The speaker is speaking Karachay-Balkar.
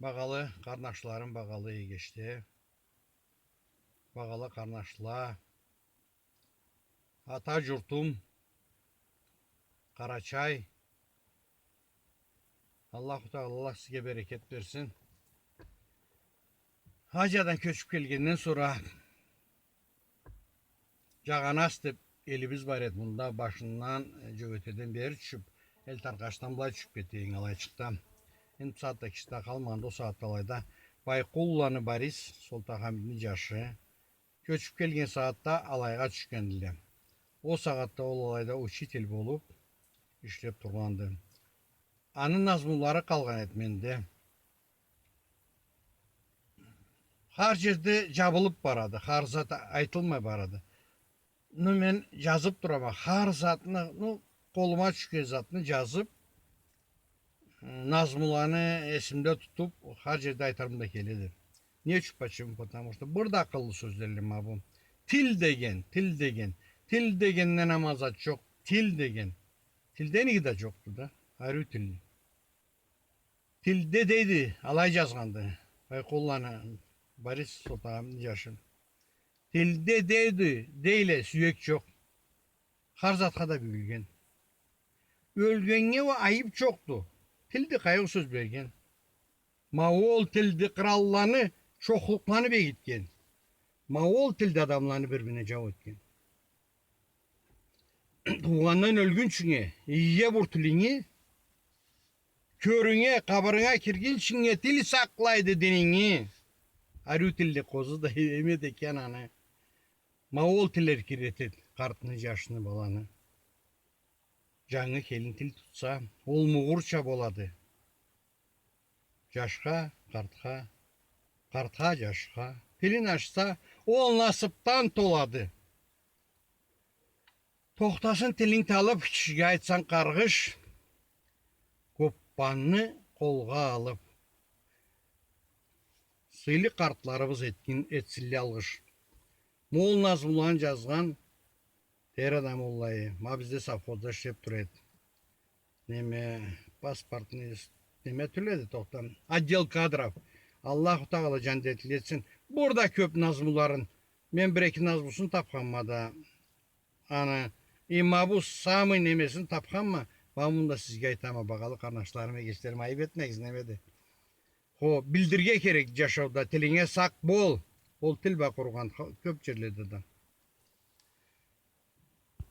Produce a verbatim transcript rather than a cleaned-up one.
Багъалы къарнашларым, багъалы эгечле, багъалы къарнашла, ата джуртум, Къарачай. Аллаху Тагъала сизге берекет берсин. Азиядан кёчюп келгенден сора Джагъанас деп элибиз бар эди. Мында башындан, э, Джёгетейден бери тюшюп, Элтаркъачдан былай тюшюп кетейин алайчыкъда. Энди бу сагъатда киши да къалмагъанды, ол сагъатда алайда Байкъулланы Борис, Солтанхамитни джашы, кёчюп келген сагъатда алайгъа тюшгендиле. Ол сагъатда ол алайда учитель болуп ишлеп тургъанды. Аны назмулары къалгъан эди менде. Хар джерде джабылып барады, хар зат айтылмай барады. Ну, мен джазып турама, хар затны, ну, къолума тюшген затны джазып, назмуланы эсимде тутуп, хар джерде айтарым да келеди. Не ючюн, почему? Потому что бир да акъыллы сёзледиле ма бу. Тил деген, тил деген, тил дегенден аман зат джокъ, тил деген. Тилден иги да джокъду да, ариу тилни. Тилде дейди, алай джазгъанды Байкъулланы Борис, Солтанхамитни джашы. Тилде дейди, дейле, сюек джокъ. Хар затха да бюгюлген. Ёлгеннге уа айып джокъду. Тилди къайгъы сёз берген. Ма ол тилди къыралланы, чокълукъланы бегитген. Ма ол тилди адамланы бир-бирине джау этген. Туугъандан ёлгюнчюнге, ие бур тилинги, кёрюнге, къабырынга киргинчинге тил сакълайды дининги. Ариу тилли къозу да эм эди экен аны. Ма ол тил эркиретеди къартны, джашны, баланы. Джангы келин тил тутса, ол мугъурча болады. Джашха, къартха, къартха, джашха. Тилин ачса, ол насыпдан толады. Тохтасын тилинг талып, кишиге айтсанг къаргъыш, гоппанны къолгъа алып. Сыйлы къартларыбыз этгин, этсинле алгъыш. Ма ол назмуланы джазгъан Тейра да Моллаи, ма бизде совхозда ишлеп тура эди. Неме, паспортный с-, неме тюл эди, тохта. Отдел кадров. Аллаху Тагъала джандетли этсин. Бир да кёп назмуларын. Мен бир-эки назмусун тапханма да. Аны, и ма бу самый немесин тапханма. Ма муну да сизге айтама, багъалы къарнашларым, эгечлерим, айып этмегиз, немеди. Хо, билдирге керек джашауда, тилинге сакъ бол. Ол тил бла къуругъан ха-, кёп джерледе да.